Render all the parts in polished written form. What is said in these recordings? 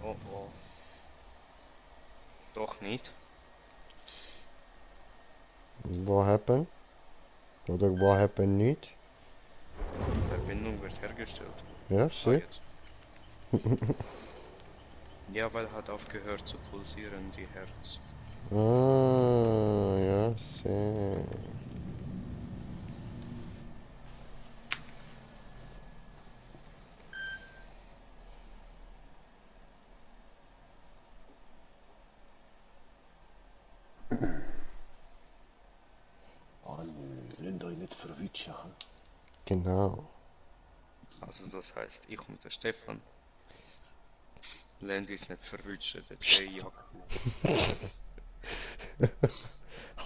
Oh oh. Doch nicht. What happened? Oder what happened nicht? Die Verbindung wird hergestellt. Ja, Ah, see? jetzt. Ja, weil hat aufgehört zu pulsieren, die Herz. Ah, ja, see. Lasst euch nicht verwutschen. Genau. Also das heißt, ich und der Stefan lernen uns nicht verwutschen, der Jay jagt.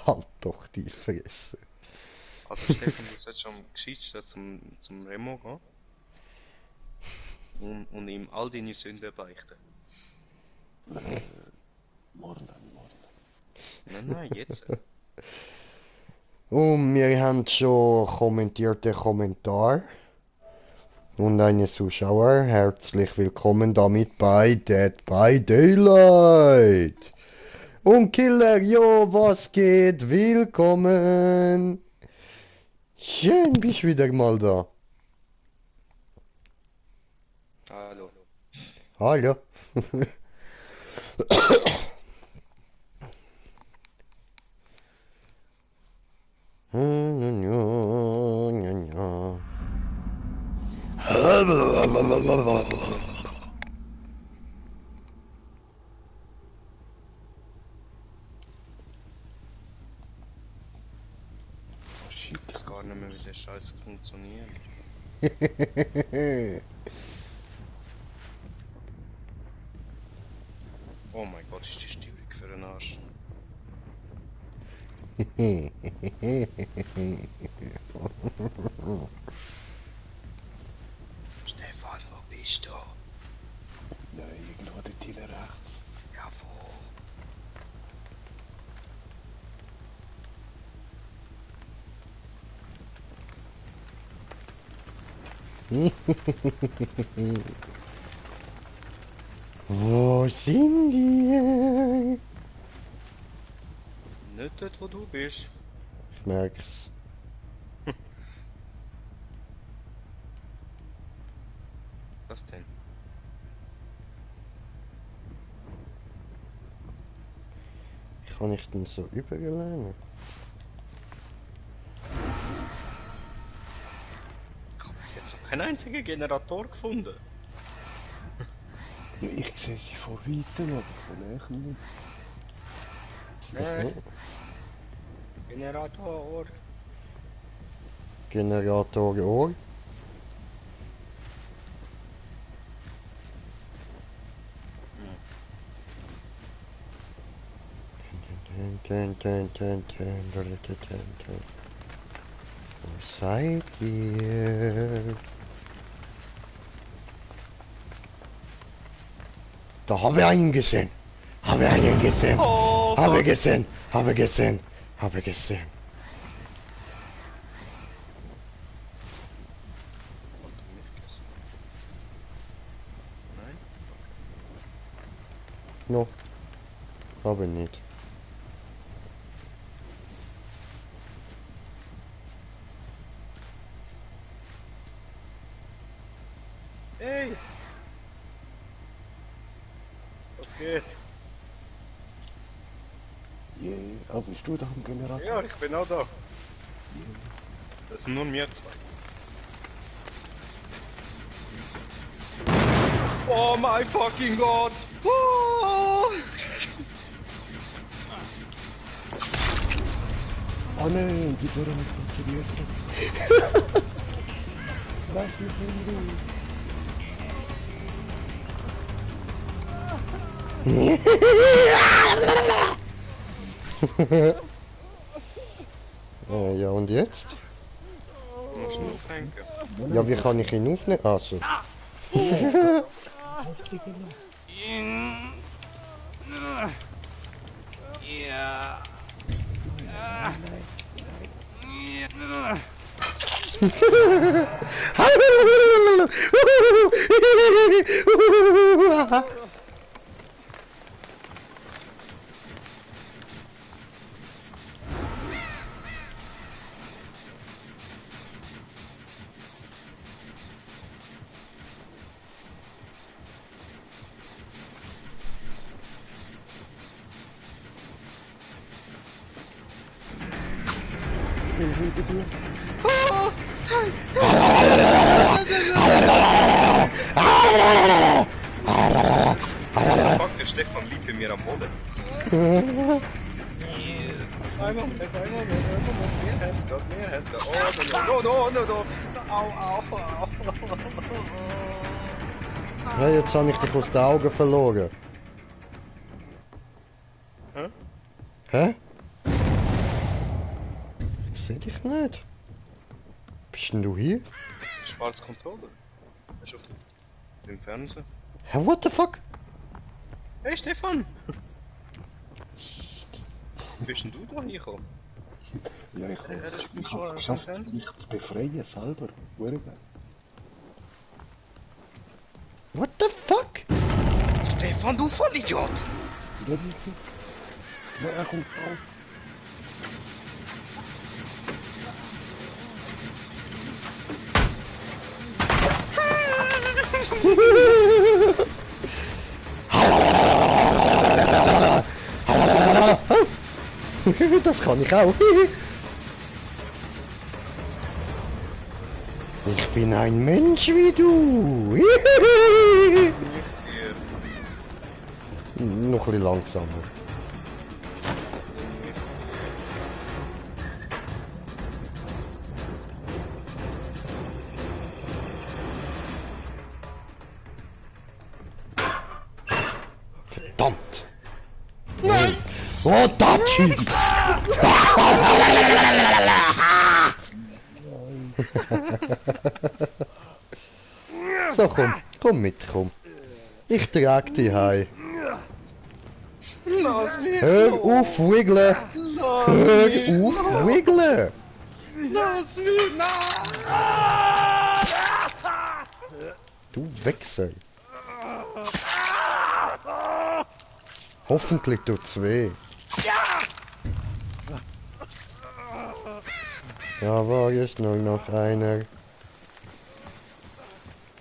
Halt doch die Fresse. Also Stefan, du solltest am gescheitsten zum Remo gehen und ihm all deine Sünden beichten. Morgen. Nein, jetzt. Und wir haben schon kommentierte Kommentar. Und eine Zuschauer, herzlich willkommen damit bei Dead by Daylight. Und Killer, jo, was geht? Willkommen. Schön, bist wieder mal da. Hallo. Hallo. Oh shit. Ich weiß gar nicht mehr, wie der Scheiß funktioniert. Oh mein Gott, ist die Steuerung für den Arsch. Stefan, wo bist du? Nein, irgendwo dort hinten rechts. Ja, wo? Wo sind die? Nicht dort, wo du bist. Ich merk's. Was denn? Wie kann ich denn so überlehnen? Ich habe bis jetzt noch keinen einzigen Generator gefunden. Ja, ich sehe sie von weitem, aber von näher nicht. Generator. Generator Ohr. Wo seid ihr? Da habe ich einen gesehen. Habe einen gesehen. Oh, Habe fuck. gesehen. Habe gesehen. Habe gesehen. Hat er mich gesehen? Nein? No. Habe nicht. Hey! Was geht? Yeah, aber bist du da am Generator? Ja, ich bin auch da. Das sind nur wir zwei. Oh my fucking God! Oh! Oh nein, wieso habe ich da zerriert? Lass mich in Ruhe. Ja, und jetzt? Du musst ihn aufhängen. Ja, wie kann ich ihn aufnehmen? Also. Hintertür. Fuck, der Stefan liegt bei mir am Boden. Einmal mit, mehr Herzgott, mehr Herzgott. Oh, no. Au. Ja, jetzt habe ich dich aus den Augen verloren. Hä? Hä? Ich seh dich nicht. Bist denn du hier? Schwarz Controller. Hast du auf dem Fernseher? Hä, what the fuck? Hey Stefan! Wie bist denn du da hingekommen? Ja, ich Ja, das spielt ich schon hab's am geschafft, Fernsehen. mich zu befreien, selber. Hure geil. What the fuck? Stefan, du Vollidiot! Ja, wirklich. Ja, er kommt drauf. Das kann ich auch. Ich bin ein Mensch wie du. Noch ein bisschen langsamer. Verdammt! Nein! Oh, Dachi! So, komm mit, komm. Ich trage dich heim. Lass mich Hör auf, wiggeln! Hör auf, wiggeln! Lass mich! Nein! Du Wichser! Hoffentlich tut's weh. Ja, war jetzt nur noch einer.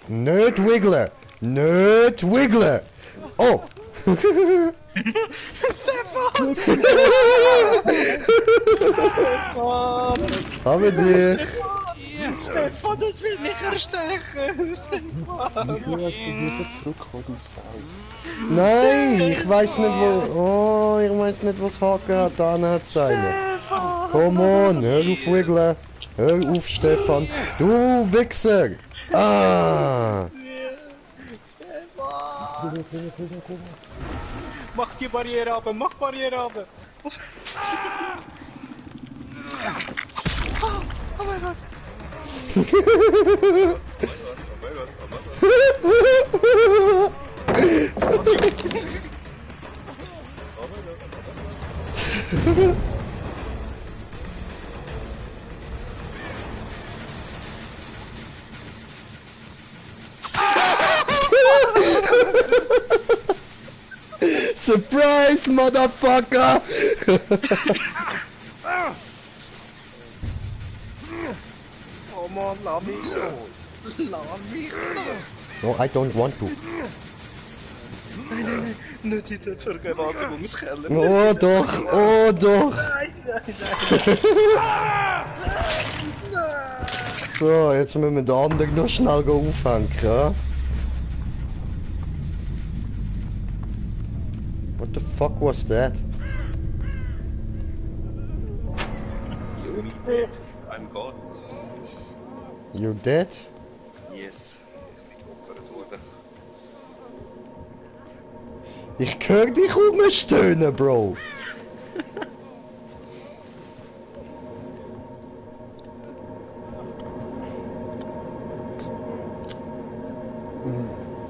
Nicht wiggeln! Nicht wiggeln! Oh! Stefan! Haben dir! Stefan, das will nicht erstechen! Stefan! Wieso hast du müssen zurückkommen, du Sau? Nein! Ich weiß nicht wo. Oh, ich weiß nicht was Haken hat. Da hat es einen. Stefan! Komm on, hör auf wiggeln! Hör auf, Stefan! Du Wichser! Ah! Stefan! Mach die Barriere ab! Mach Barriere ab! Oh mein Gott! Surprise, motherfucker! Oh Mann, lass mich los! Lass mich los! No, I don't want to. Nein, nicht in der Vergewaltigungskeller! Oh doch, oh doch! Nein! So, jetzt müssen wir den anderen noch schnell aufhängen, ja? What the fuck was that? You're dead. I'm gone. You dead? Yes. Ich bin geopfert worden. Ich höre dich rumstöhnen, Bro!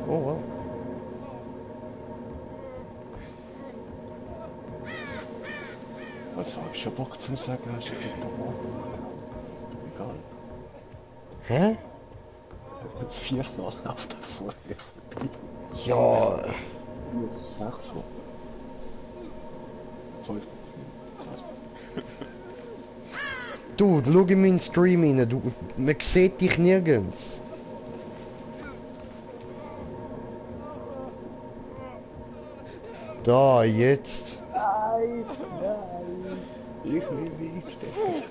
Oh wow. Was hab ich schon Bock zum Sagen? Hast du fit am Egal. Hä? 4-mal auf der Vorher vorbei. Ja. 6 Mal. 5 Du, schau in meinen Stream rein, du, man sieht dich nirgends. Da, jetzt. Ich Ich will weiß, Stefan.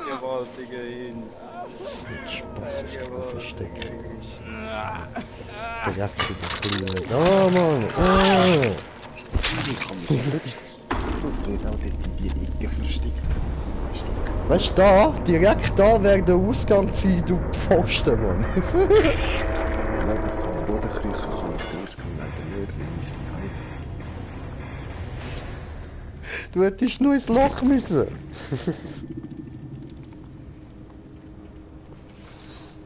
Jawohl, Digga, hin. So ein Spaß, verstecken muss. Dreckige Kleine. Da, Mann! Ich kann mich ja nicht genau dort in die Ecke verstecken. Weißt du, da, direkt da wäre der Ausgang sein, du Pfosten, Mann. Nein, das am Boden kriechen kann ich den Ausgang leider nicht, weil ich nicht heim. Du hättest nur ins Loch müssen.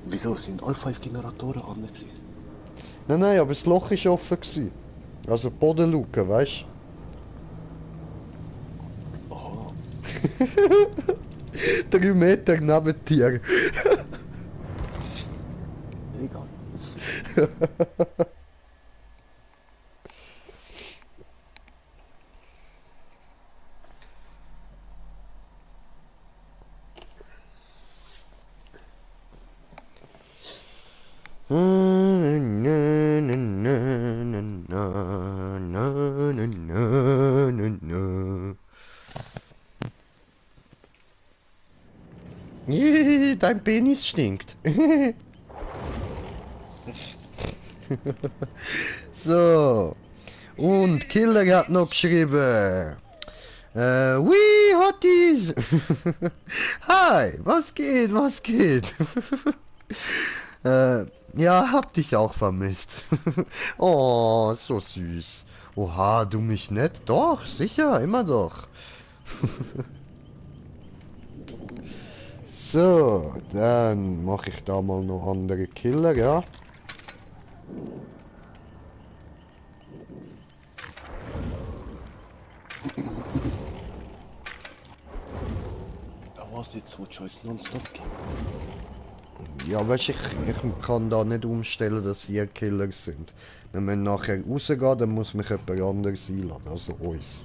Wieso? Sind alle 5 Generatoren an gewesen? Nein, aber das Loch war offen gewesen. Also die Bodenluke, weißt Aha. du? 3 Meter neben dir. Egal. Dein Penis stinkt. So. Und Killer hat noch geschrieben. Wee, Hotties! Hi, was geht, was geht? Ja, hab dich auch vermisst. Oh, so süß. Oha, du mich nicht? Doch, sicher, immer doch. So, dann mache ich da mal noch andere Killer, ja. Da war's jetzt, wo die Choice nonstop geht. Ja, weißt, ich kann da nicht umstellen, dass ihr Killer sind. Wenn wir nachher rausgehen, dann muss mich jemand anderes einladen, also uns.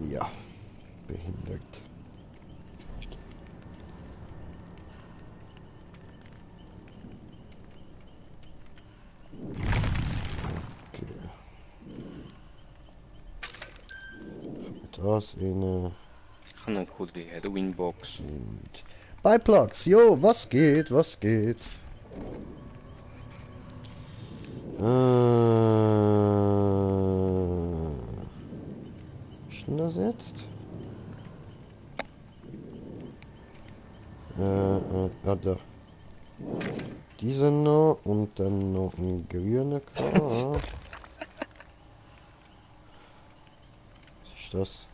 Ja, behindert. Okay. Das eine Ich habe eine coole Halloween-Box. und... Beiplugs, jo, was geht, was geht? Was ist denn das jetzt? Da. Diese noch und dann noch ein grüner Klar. Was ist das?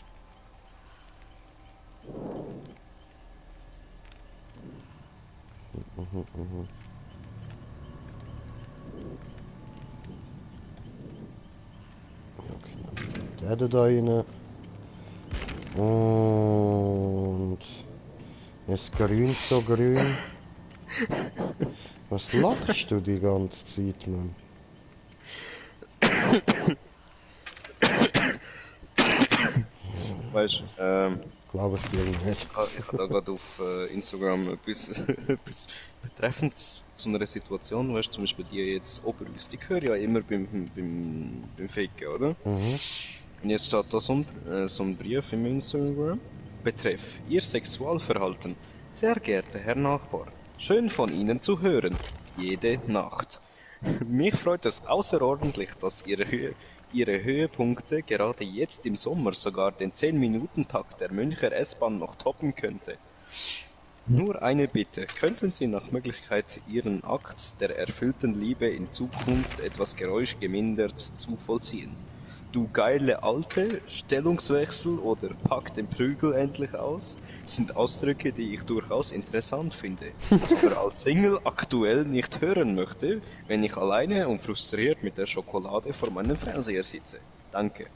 Okay, der da rein. Und es grünt so grün. Was lachst du die ganze Zeit, Mann? Weißt du, Glaube ich dir nicht. ich habe da gerade auf Instagram etwas betreffend zu einer Situation, weißt du, zum Beispiel die jetzt Oberlust, ich höre ja immer beim Faken, oder? Mhm. Und jetzt steht da so ein Brief im Instagram. Betreff Ihr Sexualverhalten. Sehr geehrter Herr Nachbar, schön von Ihnen zu hören. Jede Nacht. Mich freut es außerordentlich, dass Ihre Höhepunkte gerade jetzt im Sommer sogar den 10-Minuten-Takt der Münchner S-Bahn noch toppen könnte. Nur eine Bitte, könnten Sie nach Möglichkeit Ihren Akt der erfüllten Liebe in Zukunft etwas geräuschgemindert zu vollziehen? Du geile Alte, Stellungswechsel oder pack den Prügel endlich aus, sind Ausdrücke, die ich durchaus interessant finde, aber als Single aktuell nicht hören möchte, wenn ich alleine und frustriert mit der Schokolade vor meinem Fernseher sitze. Danke.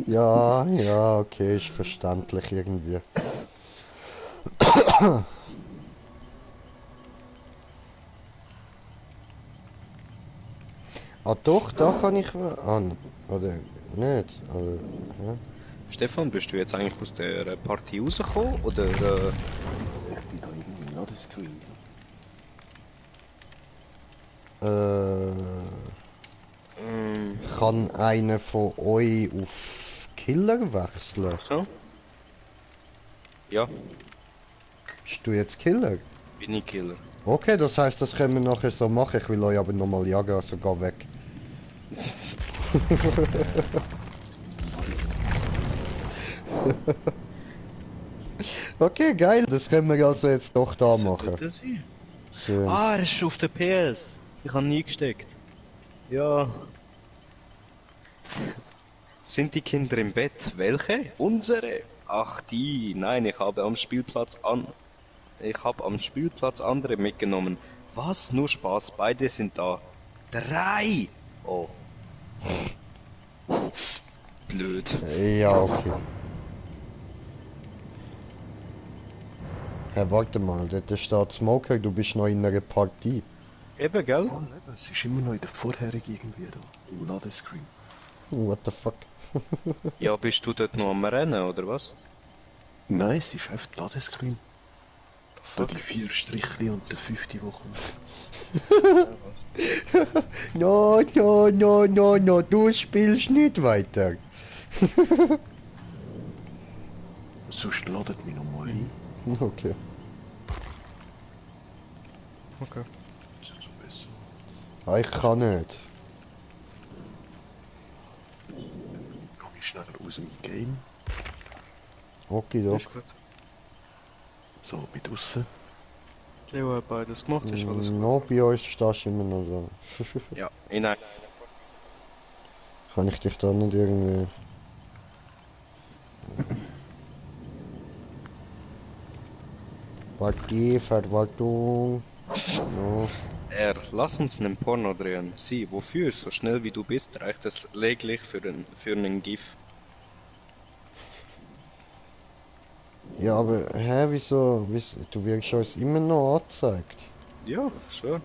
Ja, okay, ist verständlich irgendwie. Ah doch, da kann ich an. Oder nicht? Oder, ja. Stefan, bist du jetzt eigentlich aus der Partie rausgekommen oder Ich bin da irgendwie im Ladescreen. Kann einer von euch auf Killer wechseln? So? Ja, Bist du jetzt Killer? bin ich Killer. Okay, das heißt, das können wir nachher so machen. Ich will euch aber nochmal jagen, also geh weg. Okay, geil. Das können wir also jetzt doch da machen. Das hier? Schön. Ah, er ist auf der PS. Ich habe nie gesteckt. Ja. Sind die Kinder im Bett? Welche? Unsere? Ach die. Nein, ich habe am Spielplatz andere mitgenommen. Was? Nur Spaß. Beide sind da. 3. Oh. Blöd. Ja, okay. Hey, warte mal, dort steht Smoker, du bist noch in einer Partie. Eben, gell? Voll, eben. Es ist immer noch in der vorherigen irgendwie da. Im Ladescreen. What the fuck? Ja, bist du dort noch am Rennen, oder was? Nein, es ist einfach der Ladescreen. Da die 4 Strichli und der 5. Woche. No, no, no, no, no, du spielst nicht weiter. Sonst ladet mich nochmal ein. Okay. Okay. Das ist so besser. Ah, ich kann nicht. Komm ich schnell aus dem Game. Okay, doch. Ist gut. So, bin draussen. Leo hat beides gemacht, ist alles gut. No, bei uns stehst du immer noch da. Ja, nein. Kann ich dich da nicht irgendwie... Partie, Verwaltung... No. Lass uns einen Porno drehen. Sie, wofür? So schnell wie du bist, reicht es lediglich für einen GIF. Ja, aber, hä, wieso, du wirst uns immer noch angezeigt. Ja, schon.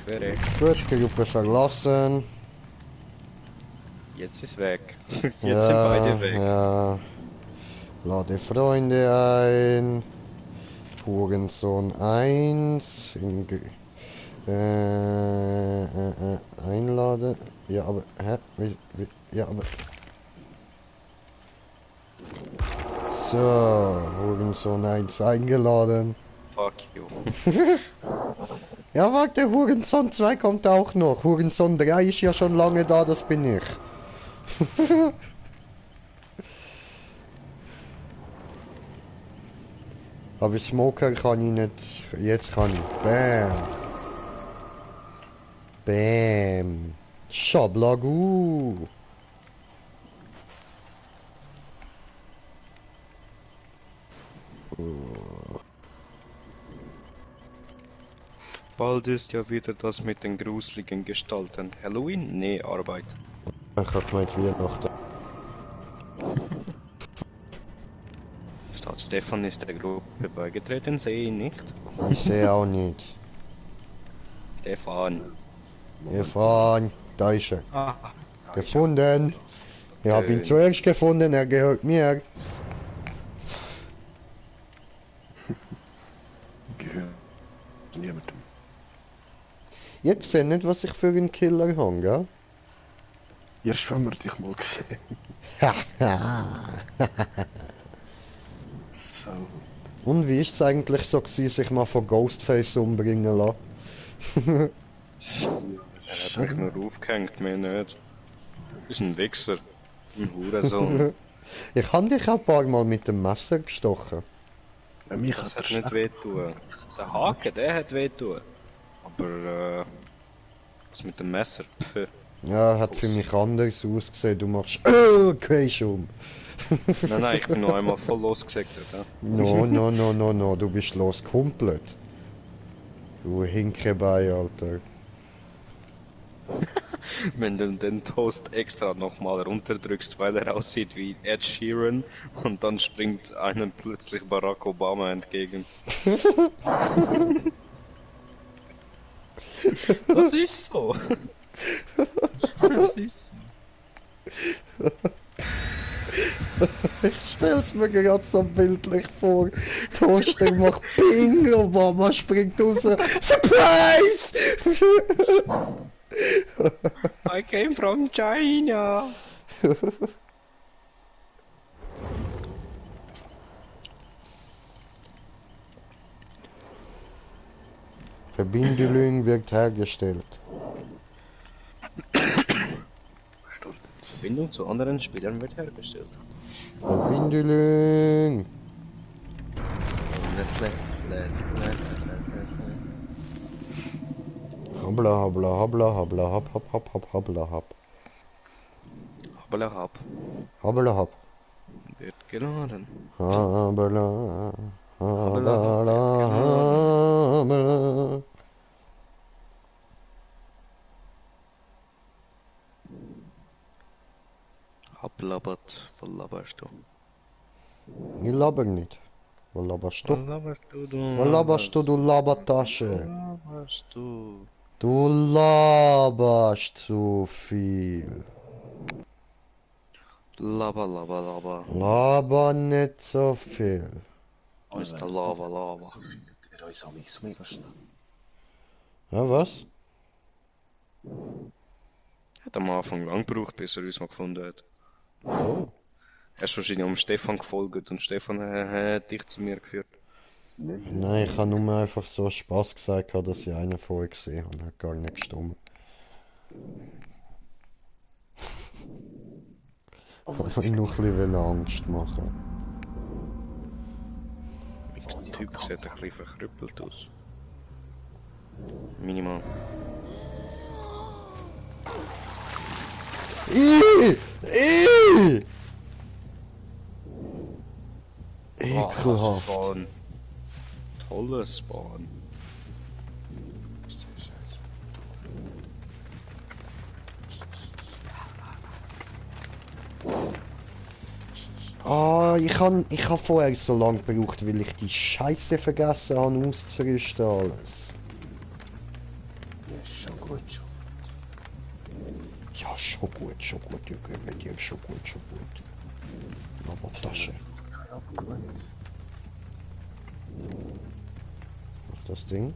Schwere. Gut, Gruppe verlassen. Jetzt ist weg. Jetzt sind beide weg. Ja. Lade Freunde ein. Hurensohn 1. Einladen. Ja, aber, hä? Ja, aber... So, Hurensohn 1 eingeladen. Fuck you. Ja, warte, Hurensohn 2 kommt auch noch. Hurensohn 3 ist ja schon lange da, das bin ich. Aber Smoker kann ich nicht. Jetzt kann ich. Bam. Bam. Schablagu. Bald ist ja wieder das mit den gruseligen Gestalten. Halloween? Nee, Arbeit. Ich hab gemeint Weihnachten. Statt Stefan ist der Gruppe beigetreten, sehe ihn nicht. Ich sehe auch nicht. Stefan. Stefan, da ist er. Ah, Gefunden. Ich habe ihn Schön. zuerst gefunden, er gehört mir. Gehört niemandem. Ihr seht nicht, was ich für einen Killer habe, gell? Erst wenn wir dich mal gesehen. So. Und wie ist es eigentlich so gewesen, sich mal von Ghostface umbringen lassen? Er hat mich nur aufgehängt, mir nicht. Ist ein Wichser. Ein Hurensohn. Ich habe dich auch ein paar Mal mit dem Messer gestochen. Mich Das hat hat er nicht wehtun. Der Haken, der hat wehtun. Aber, was mit dem Messer? Pfff. Ja, hat für mich anders ausgesehen. Du machst okay schon. Nein, ich bin noch einmal voll losgesegelt. Ja? No, no, no, no, no, du bist los komplett. Du Hinkebein, Alter. Wenn du den Toast extra nochmal runterdrückst, weil er aussieht wie Ed Sheeran und dann springt einem plötzlich Barack Obama entgegen. Das ist so. Das ist so. Ich stell's mir gerade so bildlich vor. Toaster macht Ping, Obama springt raus. Surprise! I came from China. Verbindung wird hergestellt. Verbindung zu anderen Spielern wird hergestellt. Verbindung! Das lädt. Habla, habla, habla, habla, hab, hab, hab, hab, habla, hab. Habla hab. Habla, hab. Wird geladen. Habla, Habla, habla, habla. Hablabat. Was laberst du? Ich laber nicht. Was laberst Was du? laberst du, Was laberst du, du Labertasche? Was laberst du? Du laberst zu viel. Lava, lava, lava. Laber nicht so viel. Mr. Lava, lava. So findet er uns alle so mega schnell. Ja, was? Hat am Anfang lang gebraucht, bis er uns mal gefunden hat. Oh. Er ist wahrscheinlich um Stefan gefolgt und Stefan hat dich zu mir geführt. Nein, ich habe nur einfach so Spaß gesagt, dass ich einen von euch gesehen habe. Hat gar nicht gestimmt. Ich wollte noch ein bisschen Angst machen. Der Typ sieht ein bisschen verkrüppelt aus. Minimal. Ekelhaft. Spawn. Toller Spawn. Ah, ich hab vorher so lange gebraucht, weil ich die Scheiße vergessen habe auszurüsten alles. Ja, ist schon gut, schon. Ja, schon gut, ich gebe dir schon gut. Aber Tasche. Keine Ahnung, Mach das Ding.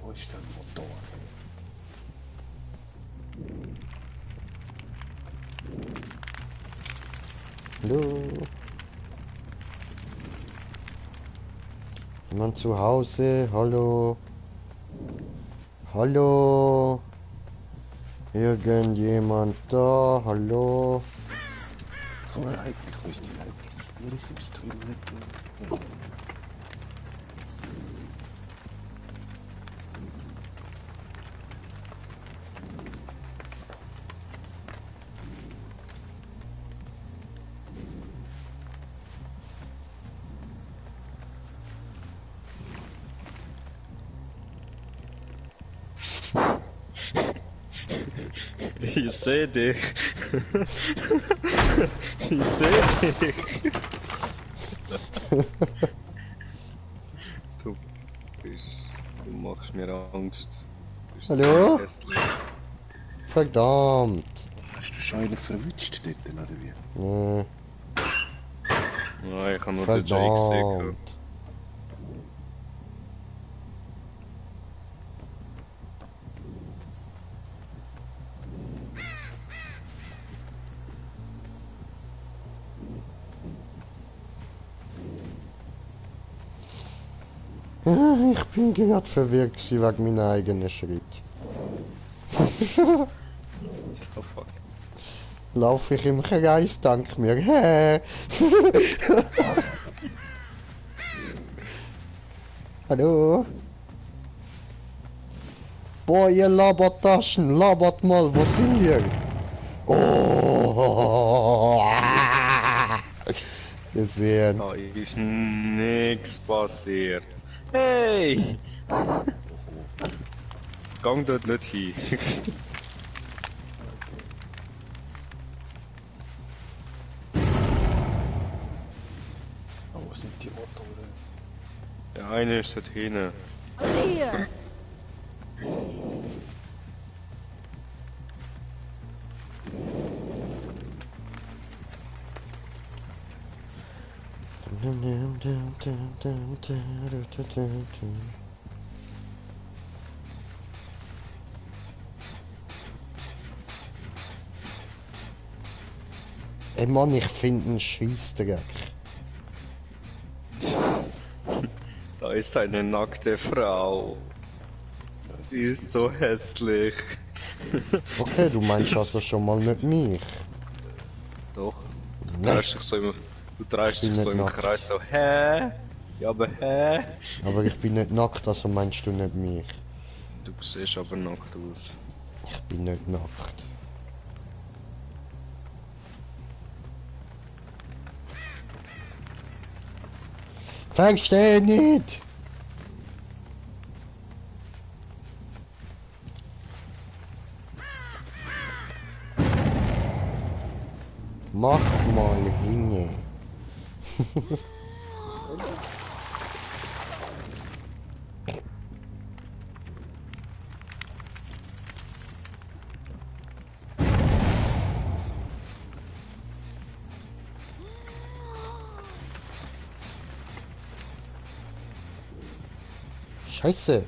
wo ist der Motor? Hallo. Jemand zu Hause? Hallo. Hallo. Irgendjemand da? Hallo. Von der ich weiß die Leute. Mir ist im Stream nicht. Ich seh dich. Ich seh dich. Du bist... Du machst mir Angst. Du bist Hallo? zu hässlich. Verdammt. Was hast du schon einen verwünscht dort, oder wie? Nee, Nein, ich habe nur den Jake gesehen. verdammt. Ich bin gerade verwirrt gewesen wegen meinem eigenen Schritt. Oh fuck. Laufe ich im Kreis, dank mir. Hä? Hallo? Boah, ihr Labertaschen, labert mal, wo sind ihr? Oh! Gesehen. Da ist nix passiert. Hey! Gang dort nicht hin. Oh, wo sind die Motoren? Der eine ist dort hinten. Hier! Ey Mann, ich finde einen Scheissdreck. Da ist eine nackte Frau. Die ist so hässlich. Okay, du meinst also schon mal nicht mich. Doch. Du Nein. drehst dich so im, du drehst Ich dich bin so nicht im nackt. Kreis so, hä? Ja, aber hä? Aber ich bin nicht nackt, also meinst du nicht mich. Du siehst aber nackt aus. Ich bin nicht nackt. Versteh nicht! Mach mal hinge. Scheiße.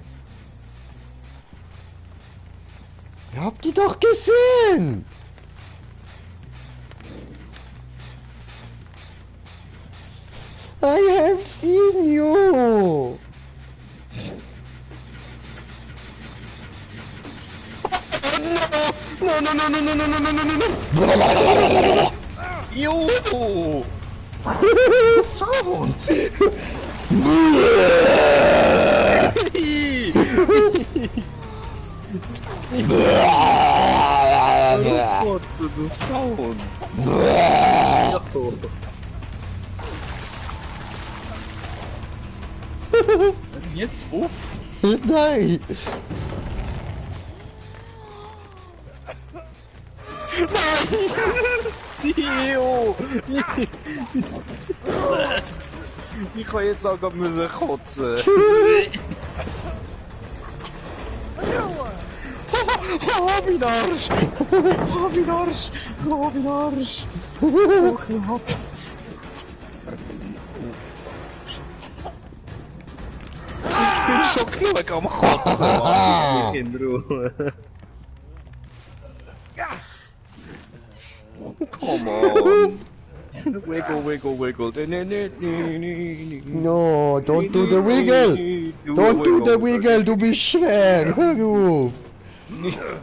Ihr habt die doch gesehen! I have seen you! No, no, no, no, no, no, no, no, no, no, no! Jo! Sound! Rotze, du Sound! Jetzt uff! Nein! Jo! Ich kann jetzt auch gerade müssen kotzen. Oh, mein Arsch! Oh, mein Arsch! Oh, mein Arsch! Oh, knapp! Ich bin schon genug am Kotzen, Mann! Lass mich in Ruhe! Come on! Wiggle, wiggle, wiggle! No, don't do the wiggle! Don't do the wiggle, du bist schwer! Hör auf!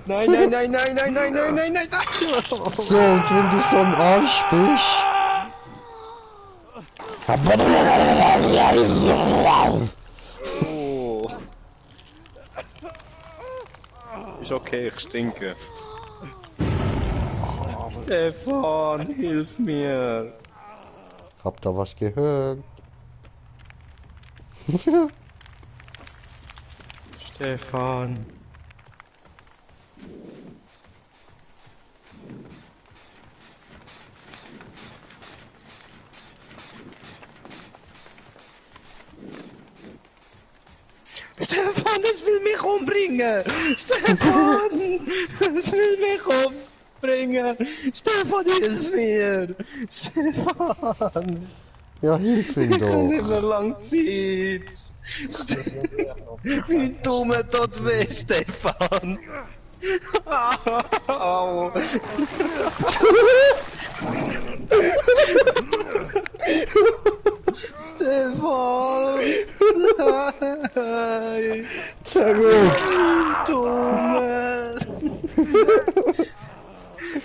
Nein, nein, nein, nein, nein, nein, nein, nein, nein! So, und wenn du so ein Arsch Oh. Ist okay, ich stinke. Stefan, hilf mir! Hab da was gehört? Stefan. Stefan, es will mich umbringen! Stefan! Es will mich umbringen! Stefan, hilf mir! Stefan! Ja, hilf ihm Ich habe nicht doch! mehr lang Zeit! Wie dumm tut weh, Stefan! Au! Stefan! Nein! Sehr gut! Dumme!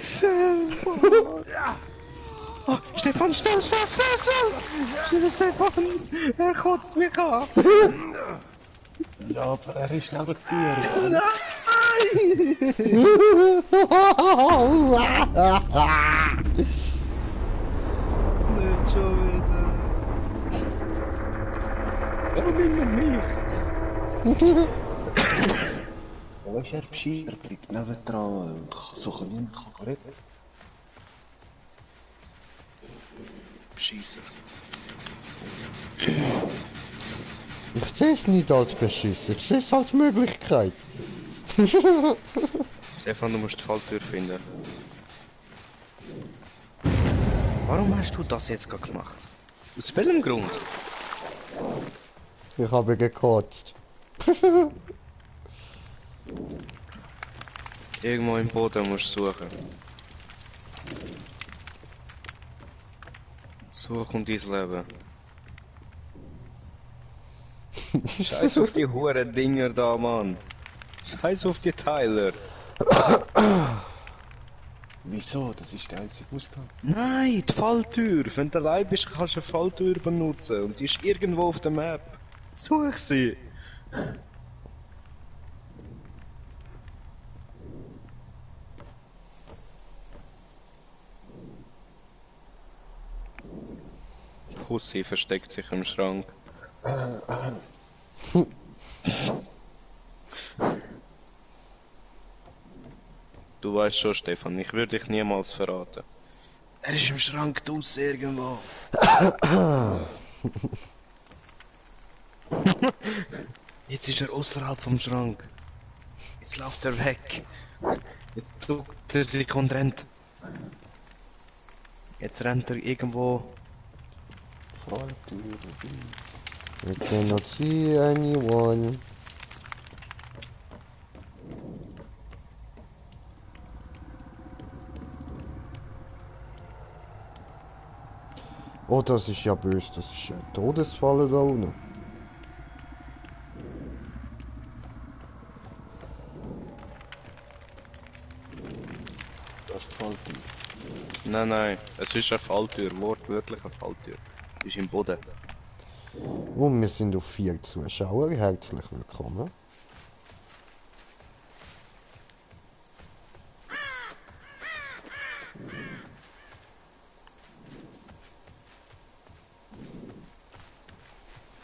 Stefan! Oh, Stefan, schnell, schnell, schnell, schnell! Schnell, Stefan! Er kotzt mich an! Ja, aber er ist neben dir. Nein! Nicht schon wieder. Warum immer mich? Weißt du, er bescheuert liegt nebendran und so niemand kann reden. Bescheisser. Ich sehe es nicht als Beschiss, ich sehe es als Möglichkeit. Stefan, du musst die Falltür finden. Warum hast du das jetzt gerade gemacht? Aus welchem Grund? Ich habe gekotzt. Irgendwo im Boden musst du suchen. Such um dein Leben. Scheiß auf die Huren Dinger da, Mann. Scheiß auf die Teiler. Wieso? Das ist der einzige Ausgang. Nein, die Falltür. Wenn du allein bist, kannst du eine Falltür benutzen. Und die ist irgendwo auf der Map. Such sie. Pussy versteckt sich im Schrank. Du weißt schon, Stefan, ich würde dich niemals verraten. Er ist im Schrank draussen irgendwo. Jetzt ist er außerhalb vom Schrank. Jetzt läuft er weg. Jetzt tut er sich und rennt. Jetzt rennt er irgendwo. Falltür. I cannot see anyone. Oh, das ist ja böse, das ist ein Todesfalle da unten. Das ist die Falltür. Nein, nein, es ist eine Falltür, wortwörtlich eine Falltür. Sie ist im Boden. Und wir sind auf 4 Zuschauer, herzlich willkommen.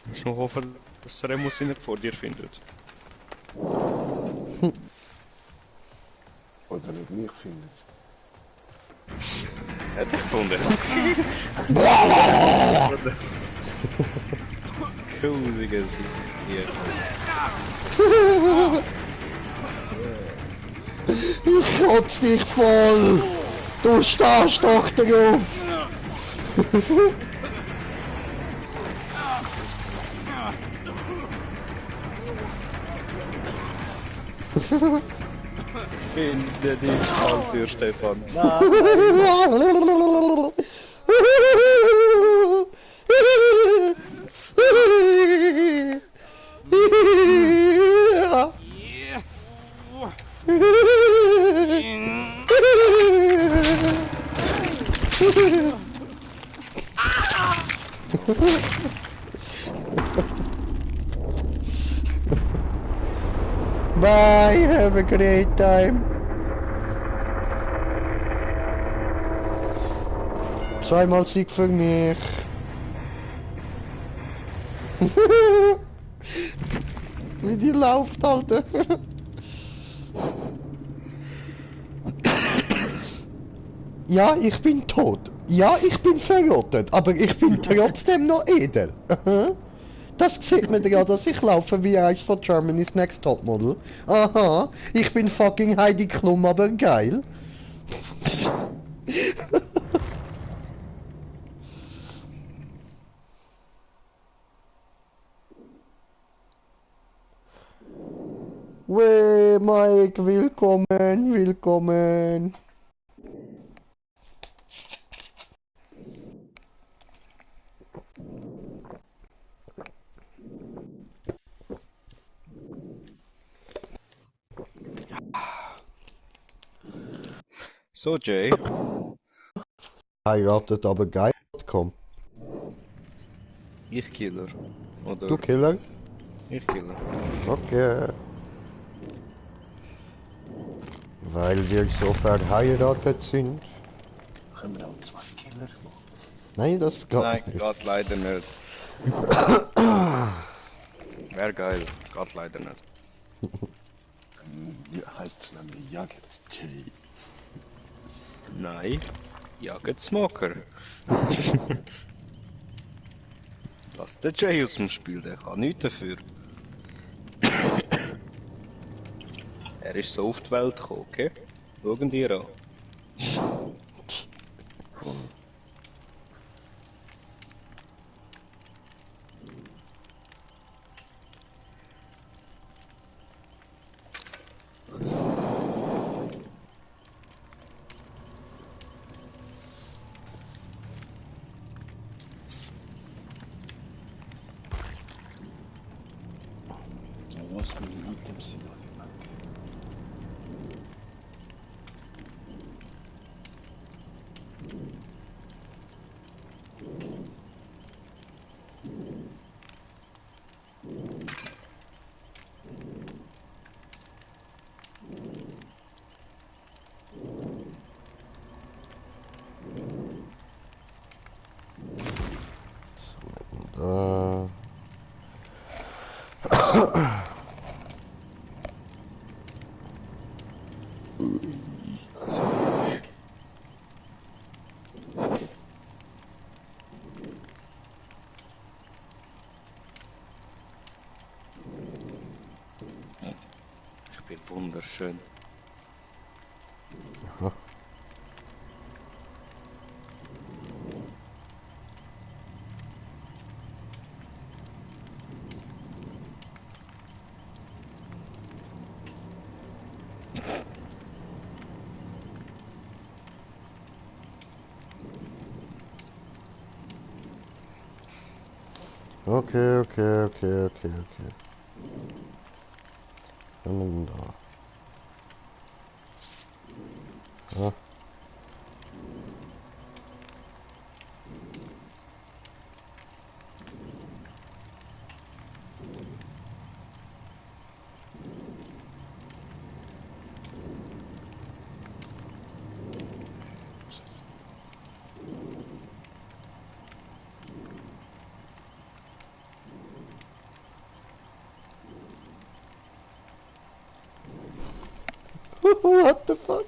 Du musst noch hoffen, dass Remus ihn nicht vor dir findet. Oder nicht mich findet. Er hat dich gefunden. Grusiges hier. Ich kotz dich voll! Du stehst doch drauf! Finde die Falltür, Stefan. Bye, have a great time. Zweimal Sieg für mich. Wie die läuft, Alter. Ja, ich bin tot. Ja, ich bin verrottet, aber ich bin trotzdem noch edel. Das sieht man ja, dass ich laufe wie eins von Germany's Next Topmodel. Aha, ich bin fucking Heidi Klum, aber geil. Weh, Mike, willkommen, willkommen. So, Jay. Heiratet aber geil.com. Ich Killer. Oder Du Killer? ich Killer. Okay. Weil wir so verheiratet sind. Können wir auch 2 Killer machen? Nein, das geht Nein, nicht. geht leider nicht. Wäre geil, geht leider nicht. Ja, heißt es nämlich Jagd J. Nein, Jagd Smoker. lass den Jay aus dem Spiel, der kann nichts dafür. Er ist so auf die Welt gekommen, okay? Schauen dir an. Ja, was für Items sind da gemacht? Da. Ich bin wunderschön. Okay. Und da. Ja. What the fuck?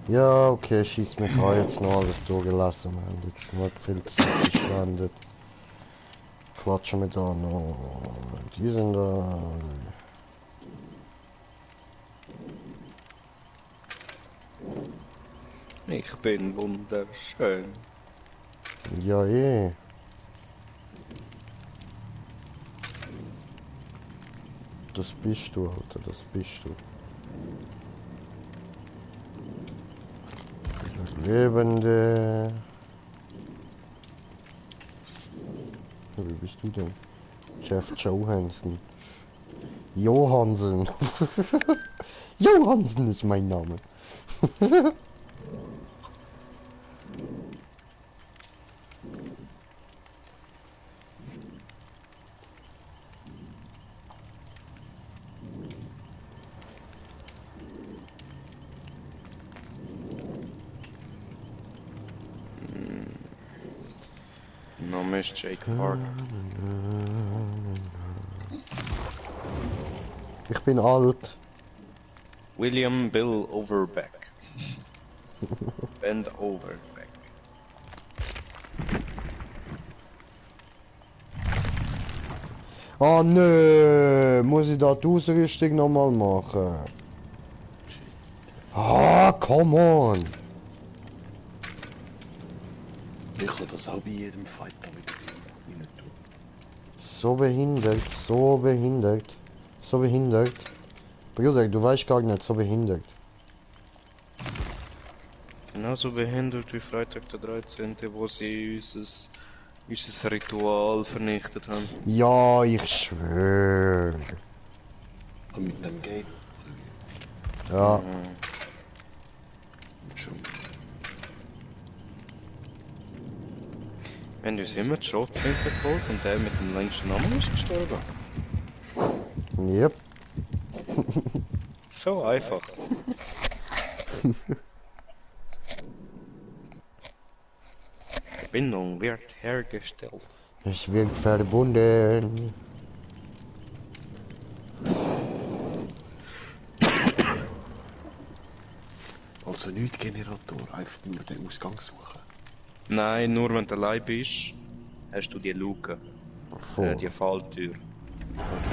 Ja, okay, schieß mich an, jetzt noch alles durchgelassen, wir haben jetzt genug viel Zeit verschwendet. Klatschen wir da noch. Die sind da. Ich bin wunderschön. Ja, eh. Das bist du, Alter, das bist du. Lebende. Ja, wie bist du denn? Jeff Johansen. Johansen. Johansen ist mein Name. Name ist Jake Park. Ich bin alt. William Bill Overbeck. Bend Overbeck. Oh nö, muss ich da die Ausrüstung nochmal machen? Ah, come on! Ich kann das auch bei jedem Fight da wieder rein tun. So behindert, so behindert, so behindert. Bruder, du weißt gar nicht, so behindert. Genauso behindert wie Freitag der 13., wo sie unser unser Ritual vernichtet haben. Ja, ich schwöre. Und mit dem Game. Ja. Schon. Wir haben uns immer die Schrotflinte geholt und der mit dem längsten Namen ist gestorben. Yep. So einfach. Verbindung wird hergestellt. Es wird verbunden. Also nicht Generator, einfach nur den Ausgang suchen. Nein, nur wenn du allein bist, hast du die Luke. Voll. Die Falltür.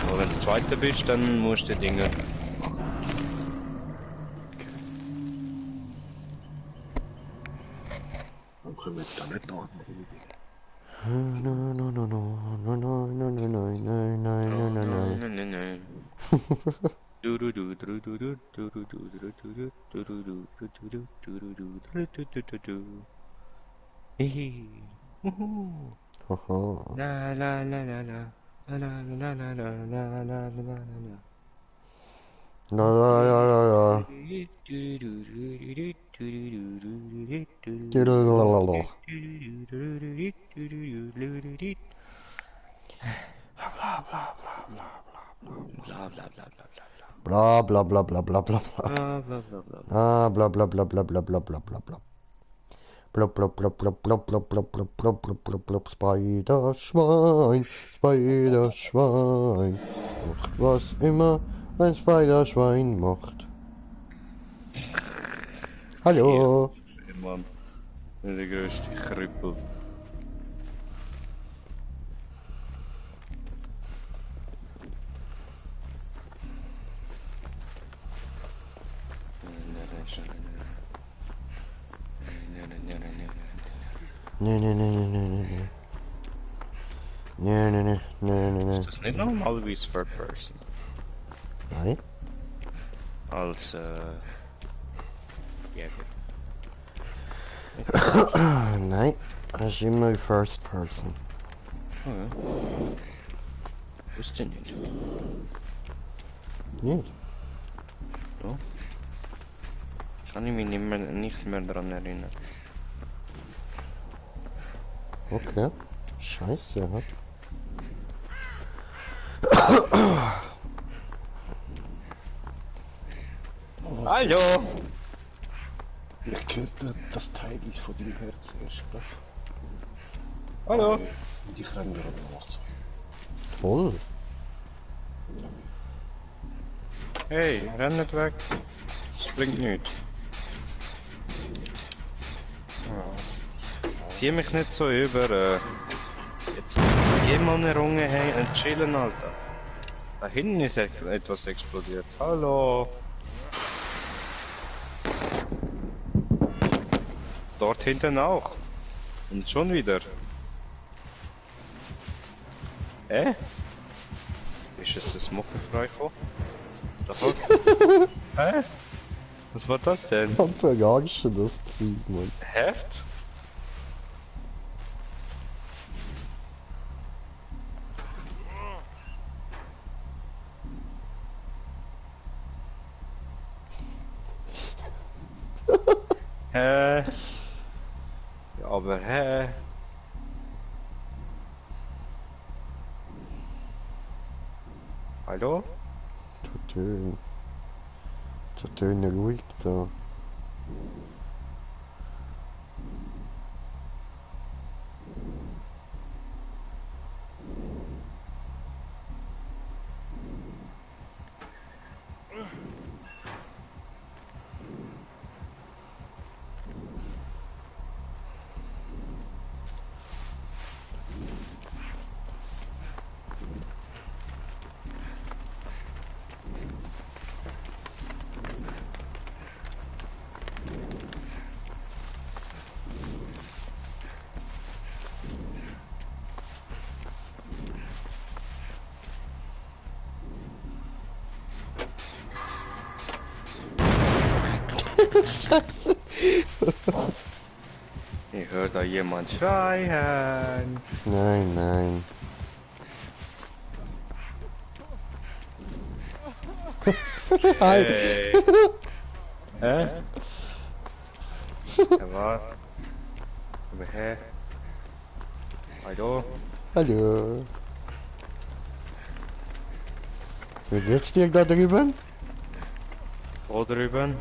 Aber wenn du das zweite bist, dann musst du die Dinge. Dann können wir da nicht noch einmal rein. No, no, no, no, no, no, no, no, no, no, no, no, no. Nein. Haha. La la la la la. La la la la la la la la la la. La la la la la. Diddle-la-la-la. Bla bla bla bla bla. Bla bla bla bla bla bla bla. Bla bla bla bla. Ah, bla bla bla bla bla bla bla bla bla. Blub blub blub blub blub blub blub blub blub blub blub blub Spiderschwein, Spiderschwein. Macht was immer ein Spiderschwein macht. Hallo. Mann. Der größte Krüppel. Nee, nee, nee, nee, nee, nee, nee. Nee, nee, nee, nee, nee, nee. Ist das nicht normalerweise Third Person? Nein? Als Jäger. Nein, das ist immer First Person. Oh ja. Wusste nicht. Nicht? Ja. Kann ich mich nicht mehr daran erinnern. Okay. Scheiße, ja. Hallo! Ich hörte, das Teil ist von deinem Herz erst gerade. Hallo! Und ich renne gerade noch so. Toll. Hey, renn nicht weg. Das bringt nichts. Zieh mich nicht so über. Jetzt geh mal eine Runde hin und chillen, Alter. Da hinten ist etwas explodiert. Hallo! Dort hinten auch. Und schon wieder. Ist es das Mockenfrei? Hä? Was war das denn? Ich hab vergessen, das Zeug, Mann. Heft? Hä? Ja, aber hä? Hallo? Total ruhig da. Ich höre da jemand schreien. Nein, nein. Hi. Hey. Hä? Er war. Aber hä? Hallo? Hallo. Wie geht's dir da drüben? Wo drüben?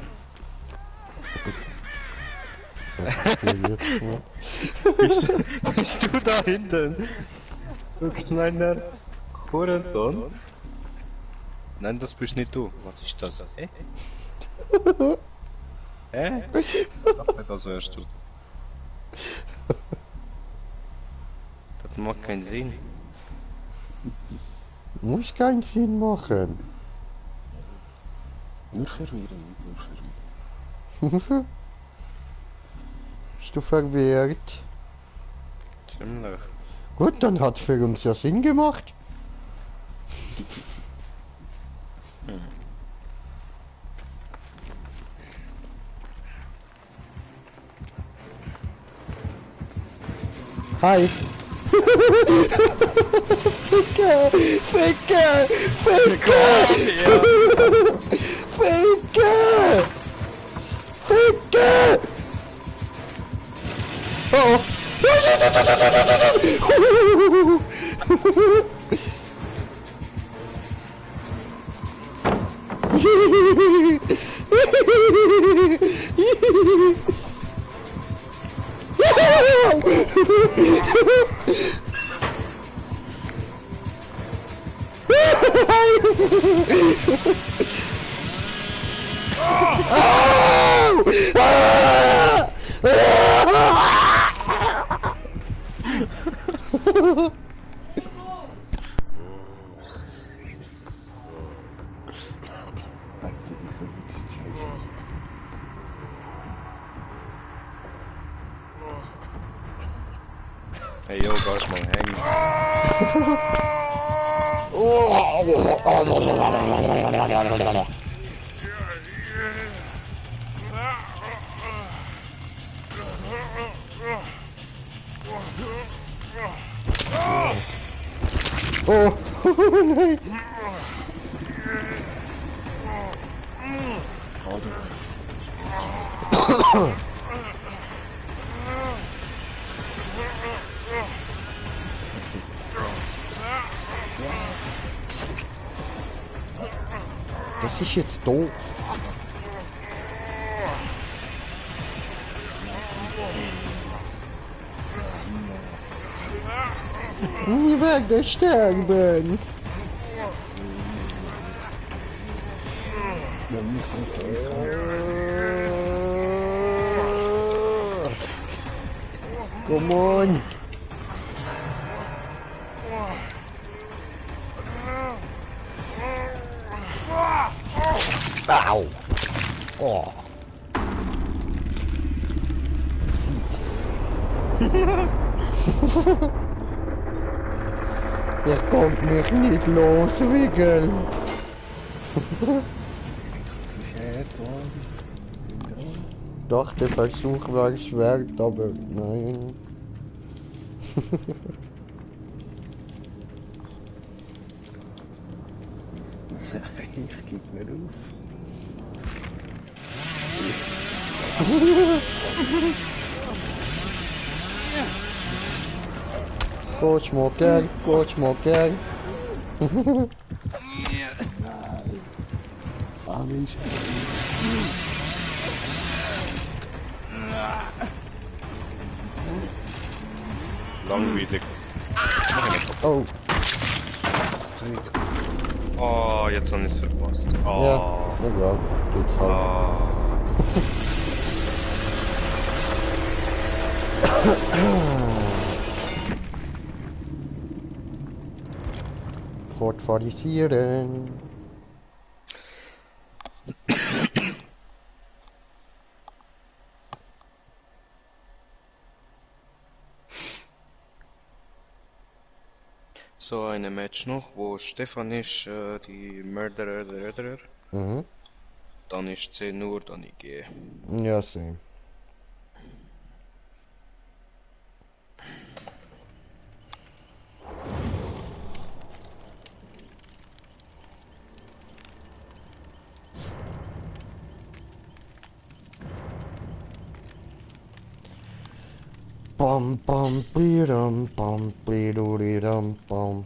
Sag ich dir jetzt mal. Bist du da hinten? Du kleiner Hurensohn? Nein, das bist nicht du. Was ist das? Hä? Hä? Ich dachte, das wärst du. Das macht keinen Sinn. Muss keinen Sinn machen. Nur verwirrend, nur verwirrend. Bist du verwirrt? Ziemlich. Gut, dann hat's für uns ja Sinn gemacht. Hi. Ficke! Ficke! Ficke! Ficke! Ficke! Oh! Alter, die verwitzt Scheiße. Hey yo, bleib mal hängen. Oh, nein. Das ist jetzt doof. Wir werden sterben. Ja, mich nicht. Come on. Au. Oh. Fies. Er kommt mich nicht los, Wiggle. Verschert worden. Doch, der Versuch war es wert, aber nein. Ich geb nicht auf. Coach Mokel, Coach Mokel. Ah, Mensch. Langweilig. Oh, Oh, jetzt habe ich es verpasst. Oh. ja, egal, geht's halt. Oh. Fortfarisieren. So eine Match noch, wo Stefan ist, die Mörderer. Mhm. Dann ist 10 Uhr, dann ich gehe. Ja, same. Bam, bam, bidam, bam, bidudidam, bam.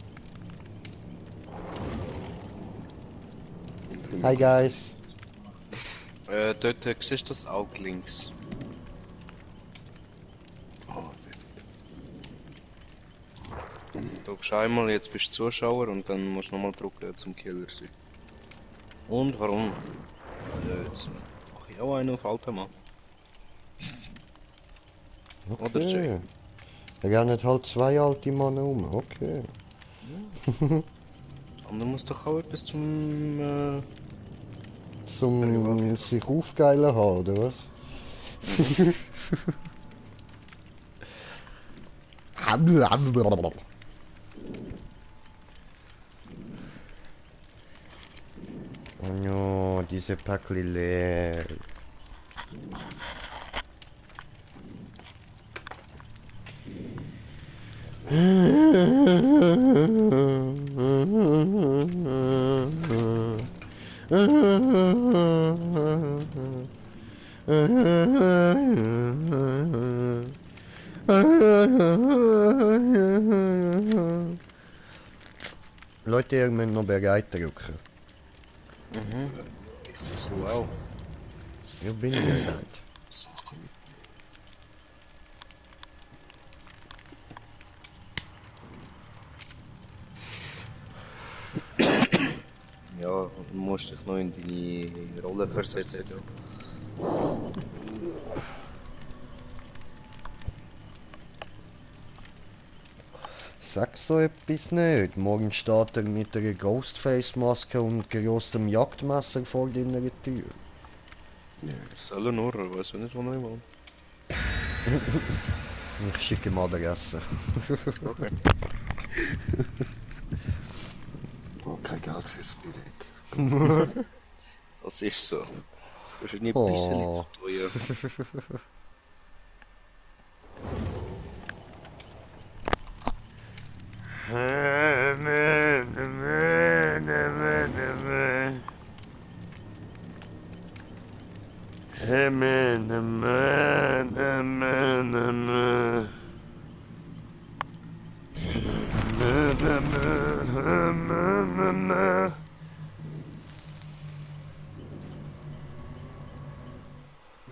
Hi guys. Dort siehst du das Auge links. Ah, Drückst einmal, jetzt bist du Zuschauer und dann musst du nochmal drücken zum Killer sein. Und warum? Jetzt mach ich auch einen auf alten Mann. Oder Jay? Okay. Da rennen halt zwei alte Männer um, okay. Und du musst doch auch etwas zum... Zum sich aufgeilen haben, oder was? Oh no, diese Päckli leer. Leute, ihr müsst noch bereit drücken. Wow. Ich bin bereit. Sachen. Ja, du musst dich noch in deine Rolle versetzen. Sag so etwas nicht. Morgen steht er mit einer Ghostface-Maske und grossem Jagdmesser vor deiner Tür. Soll er nur, ich weiß nicht, wo er wohnt. Ich schicke ihm Adresse. Okay. Oh, kein Geld fürs Billett. Das ist so. Das ist nicht Oh. ein bisschen zu teuer.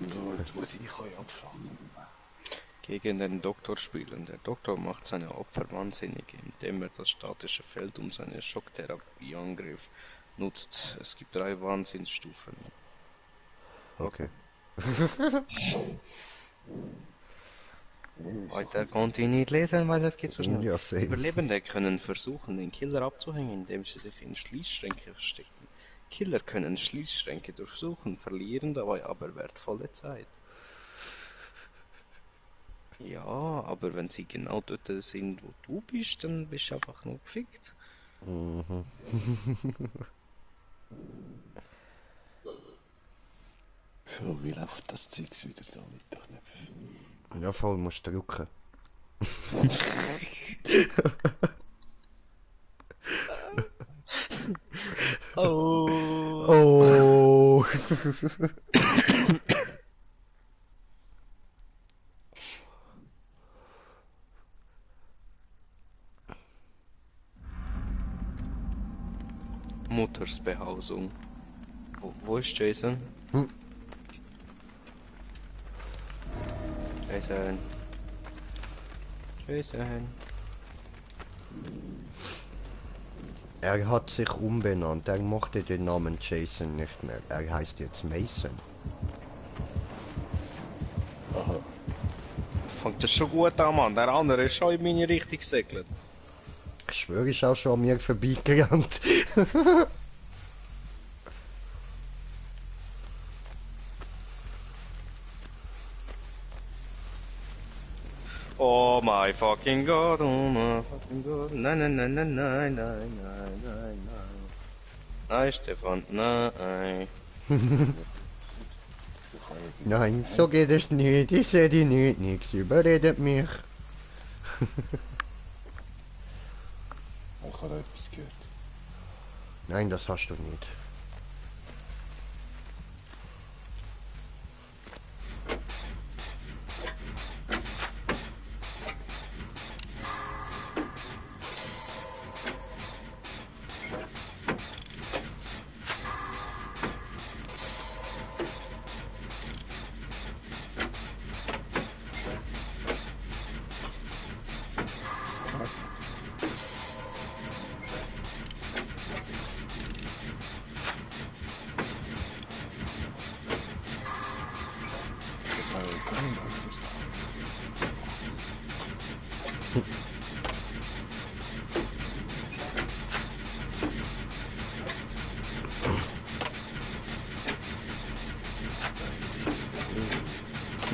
So, jetzt muss ich euch abschlagen. Gegen den Doktor spielen. Der Doktor macht seine Opfer wahnsinnig, indem er das statische Feld um seinen Schocktherapieangriff nutzt. Es gibt 3 Wahnsinnsstufen. Okay. Weiter konnte ich nicht lesen, weil das geht so schnell. Ja, same. Überlebende können versuchen, den Killer abzuhängen, indem sie sich in Schließschränke verstecken. Killer können Schließschränke durchsuchen, verlieren dabei aber wertvolle Zeit. Ja, aber wenn sie genau dort sind, wo du bist, dann bist du einfach nur gefickt. Mhm. So, wie läuft das Zeugs wieder da mit den Knöpfen? Ja, voll musst du drücken. Oh. Oh. Muttersbehausung. Wo ist Jason? Hm. Jason. Jason. Er hat sich umbenannt. Er mochte den Namen Jason nicht mehr. Er heißt jetzt Mason. Aha. Fängt das schon gut an, Mann. Der andere ist schon in meine Richtung gesegelt. Ich schwöre, ist auch schon an mir vorbeigerannt. Oh my fucking god, oh my fucking god. Nein, nein, nein, nein, nein, nein, nein, nein, nein. Nein, Stefan, nein. Nein, so geht es nicht. Ich sehe die nicht. Nichts überredet mich. Ich habe etwas gehört. Nein, das hast du nicht.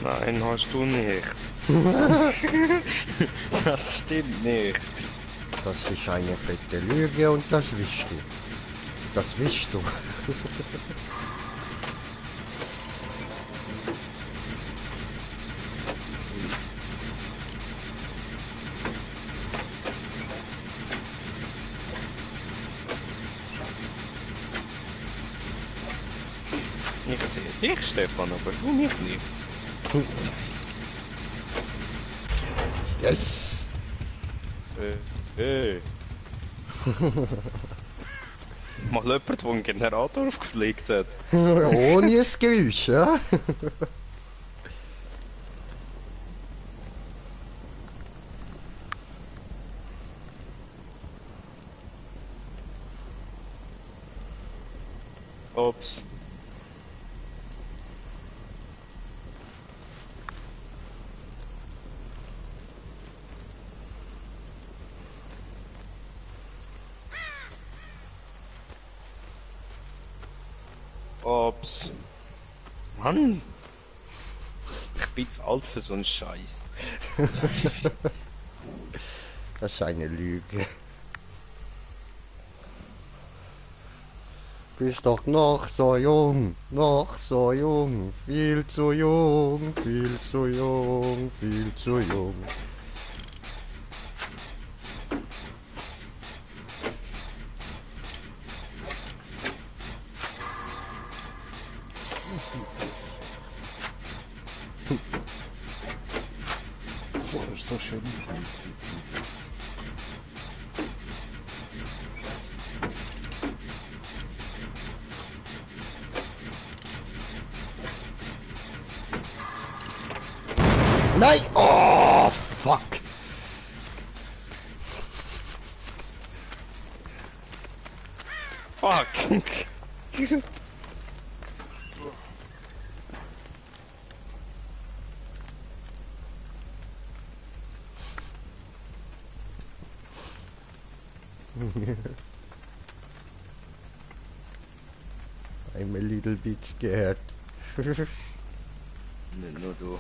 Nein, hast du nicht. Das stimmt nicht. Das ist eine fette Lüge und das wischst du. Das wischst du. Ich sehe dich, Stefan, aber du mich nicht. Yes! Mal jemand, der einen Generator aufgepflegt hat. Ohne ein Geräusch, ja? Ups. Ups. Mann. Ich bin zu alt für so einen Scheiß. Das ist eine Lüge. Bist doch noch so jung, viel zu jung, viel zu jung, viel zu jung. So, ist so schön. Nein! Oh, fuck! Fuck! I'm a little bit scared. Nicht nur du.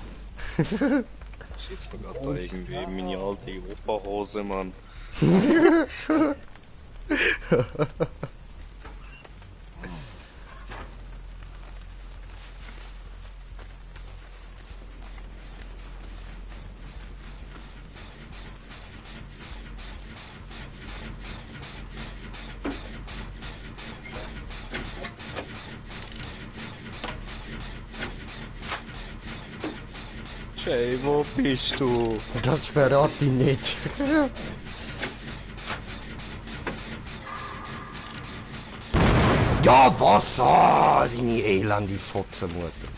Schieß mir grad da irgendwie in meine alte Opa-Hose, Mann. Jay, wo bist du? Das verrate ich nicht. Ja, was? Ah, deine elende Fotzenmutter.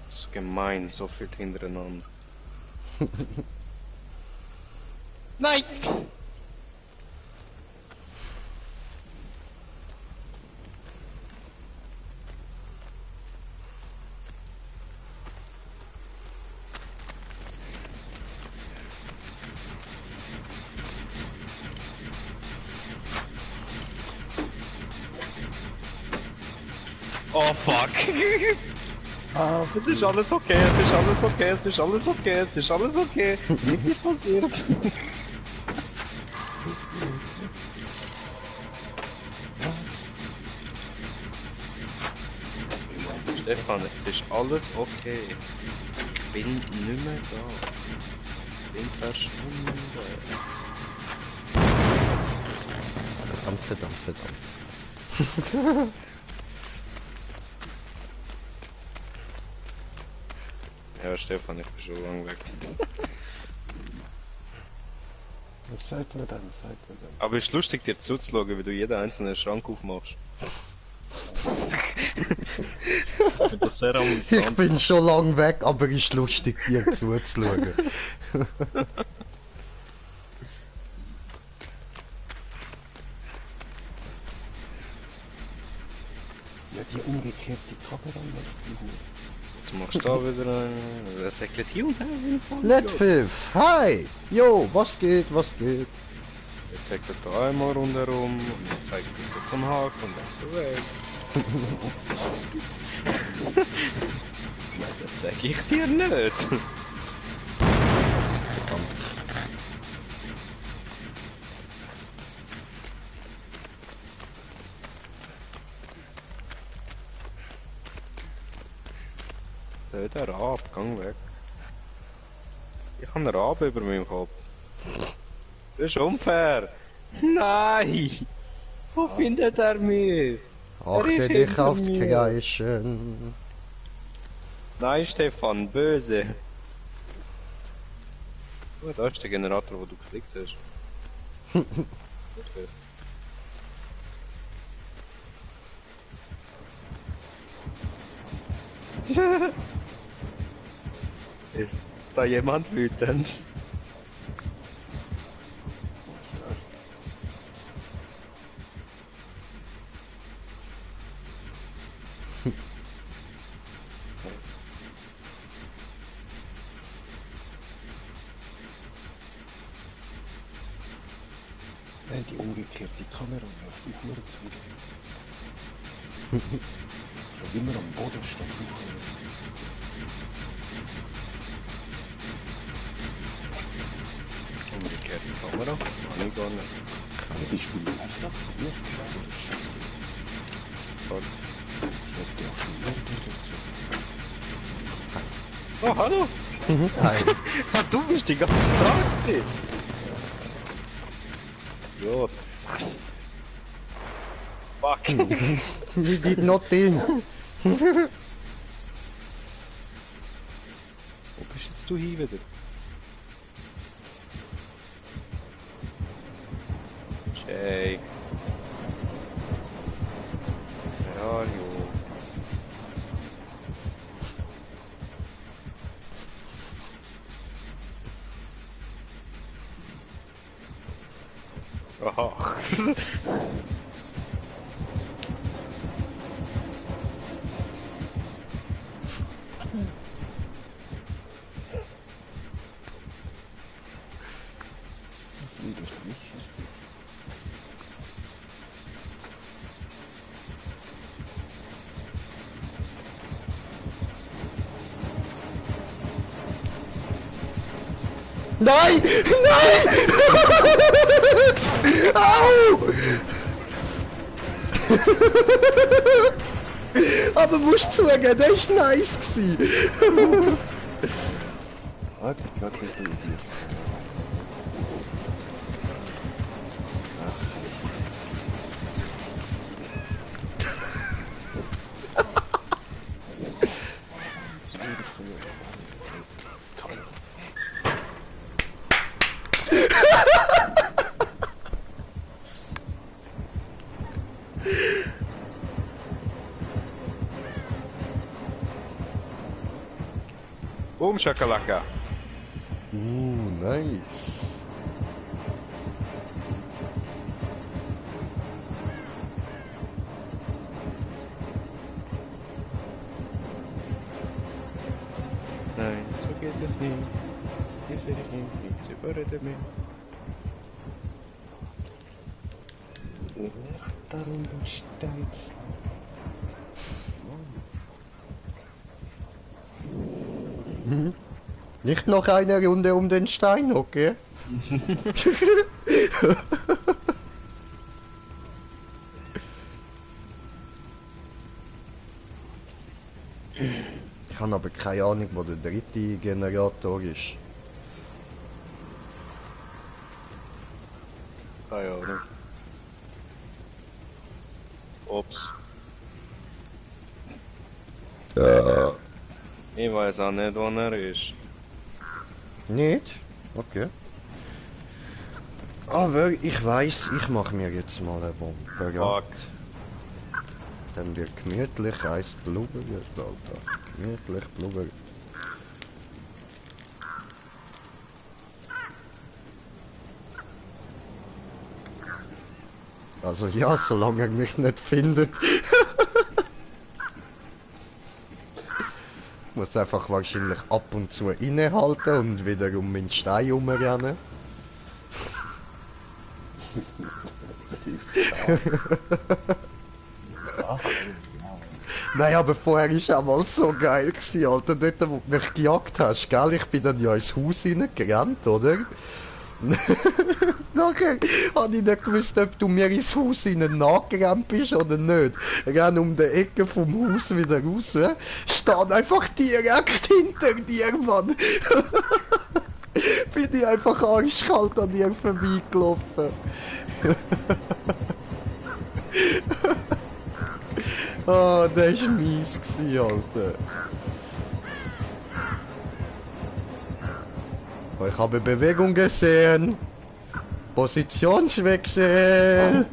So gemein, so viel hintereinander. Nein! Oh fuck! Ah, Es ist alles okay, es ist alles okay, es ist alles okay, es ist alles okay. Nichts ist passiert. Stefan, es ist alles okay. Ich bin nicht mehr da. Ich bin verschwunden. Verdammt, verdammt, verdammt. Ja, Stefan, ich bin schon lange weg. was seid ihr dann? Seid ihr dann? Aber es ist lustig, dir zuzuschauen, wie du jeden einzelnen Schrank aufmachst. Ich finde das sehr Ich amüsant. bin schon lang weg, aber ist lustig, dir zuzuschauen. Ja, die umgekehrte Kamera läuft die Hure. Jetzt machst du da wieder ein Säckchen hier und her. Netfilf, hi! Jo, was geht, was geht? Jetzt zeigt er da einmal rundherum und jetzt zeigt er zum Haken und dann weg. Ja, das sag ich dir nicht. Verdammt. Der Rab, gang weg. Ich habe einen Rab über meinem Kopf. Das ist unfair. Nein! So findet er mich. Achte dich aufs Kreischen. Nein, Stefan, böse. Oh, da ist der Generator, den du geflickt hast. Okay. Ist da jemand wütend? Nein, die umgekehrte Kamera läuft die Hure zu. Schon immer am Boden statt hoch. Umgekehrte Kamera? Kann ich gar nicht. Ja, die spielen live ab. Ja, Fuck. schaut die auch schon dazu. Oh, hallo! Hi. Du bist die ganze Tag gewesen. Idiot. Fuck. We did nothing. Wo bist jetzt du hier wieder? Jay. Where are you? Aha. Das Lied ist nicht so. Nein! Nein! Au! Aber musst zugeben, der ist nice gsi. Warte, gerade ist du Idiot. Ach, Boom, Shakalaka. Nice. Nein, so geht es nicht. Diese Regierung nicht zu überreden. Nicht darum steht. Nicht noch eine Runde um den Stein, okay? Ich habe aber keine Ahnung, wo der dritte Generator ist. Keine Ahnung. Ups. Ja. Ich weiß auch nicht, wo er ist. Nicht? Okay. Aber ich weiß, ich mache mir jetzt mal eine Bombe. Fuck. Dann wird gemütlich Eis Blubber, Alter. Gemütlich Blubber. Also ja, solange er mich nicht findet. Muss einfach wahrscheinlich ab und zu innehalten und wieder um den Stein rumrennen. Nein, aber vorher war auch mal so geil gewesen, Alter. Dort, wo du mich gejagt hast, gell? Ich bin dann ja ins Haus reingerannt, oder? Nachher habe ich nicht gewusst, ob du mir ins Haus hinein nachgerannt bist oder nicht. Renn um die Ecke vom Haus wieder raus, stand einfach direkt hinter dir, Mann. Bin ich einfach arschkalt an dir vorbeigelaufen. Oh, das war mies, Alter. Oh, ich habe Bewegung gesehen. Positionswechsel.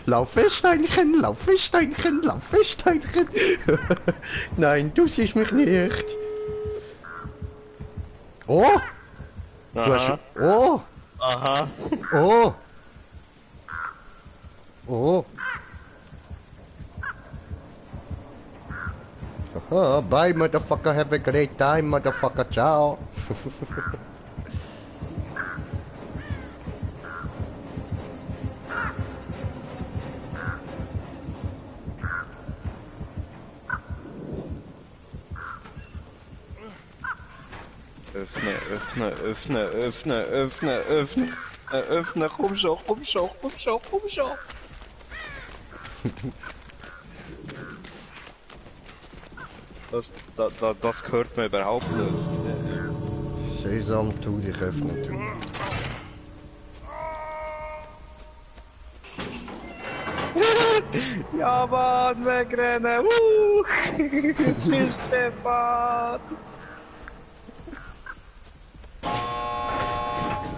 Lauf Steinchen, lauf Steinchen, lauf Steinchen. Nein, du siehst mich nicht. Oh! Du hast... Oh! Aha. Oh! Oh! Aha, bye motherfucker, have a great time motherfucker, ciao! Öffne, öffne, öffne, öffne, öffne, öffne, öffne, komm schon, komm schon, komm schon, komm schon. Das gehört mir überhaupt nicht. Sesam, tu dich öffnen, tu. Ja, Mann, wegrennen! Tschüss, Stefan!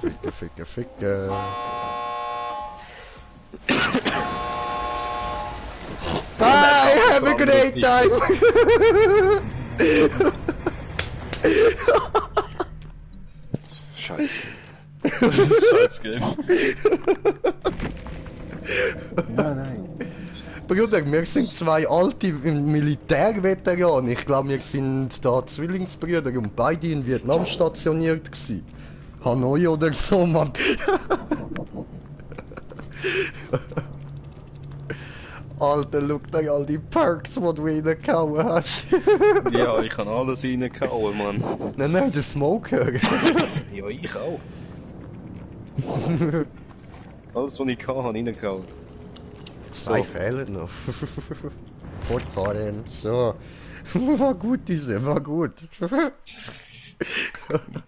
Ficke, ficke, ficke. Bye, have a great time! Scheiße. Scheiß Game. Ja, nein. Bruder, wir sind zwei alte Militärveteranen. Ich glaube, wir sind da Zwillingsbrüder und beide in Vietnam stationiert gsi. Hanoi oder so, Mann. Alter, schau dir all die Perks, die du reingehauen hast. Ja, ich kann alles reingehauen, Mann. Nein, nein, der Smoker. Ja, ich auch. Alles, was ich kann, habe ich reingehauen. Zwei fehlen noch. Fortfahren. So. War gut, diese, war gut.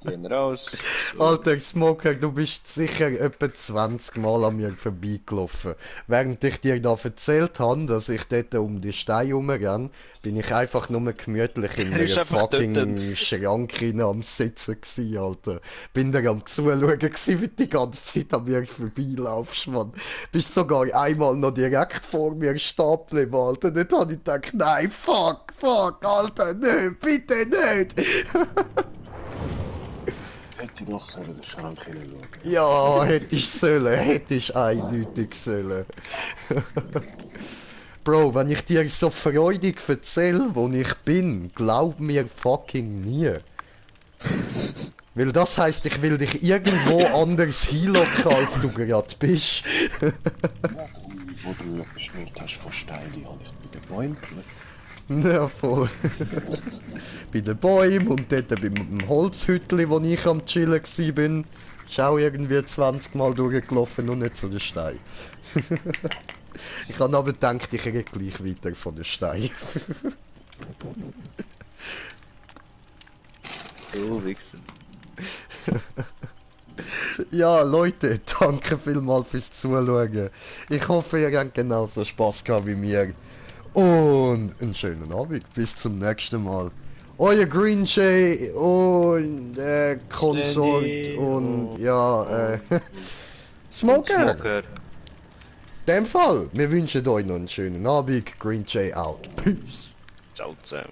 Gehen raus. Alter Smoker, du bist sicher etwa 20 Mal an mir vorbeigelaufen. Während ich dir da erzählt habe, dass ich dort um die Steine rumrenne, bin ich einfach nur gemütlich in einer fucking Schranke am Sitzen gsi, Alter. Bin da am Zuschauen gsi, wie du die ganze Zeit an mir vorbeilaufst, Mann. Bist sogar einmal noch direkt vor mir stehen geblieben, Alter. Dort habe ich gedacht, nein, fuck, Alter, nicht, bitte nicht. Hätte ich noch so den Schrank hinschauen. Ja, hätte ich sollen, hätte ich eindeutig sollen. Bro, wenn ich dir so freudig erzähle, wo ich bin, glaub mir fucking nie. Weil das heisst, ich will dich irgendwo anders hinlocken, als du gerade bist. Ja, wo du geschnürt hast von Steinen, habe ich bei den Bäumen geschaut. Ja, voll. Bei den Bäumen und dort beim Holzhütli, wo ich am Chillen war, ist auch irgendwie 20 Mal durchgelaufen und nicht zu den Steinen. Ich habe aber gedacht, ich rede gleich weiter von den Steinen. Oh, Wichsen. Ja, Leute, danke vielmals fürs Zuschauen. Ich hoffe, ihr habt genauso Spaß gehabt wie mir. Und einen schönen Abend. Bis zum nächsten Mal. Euer Green Jay und Consort und ja, Smoker. In dem Fall, wir wünschen euch noch einen schönen Abend. Green Jay out. Peace. Ciao zusammen.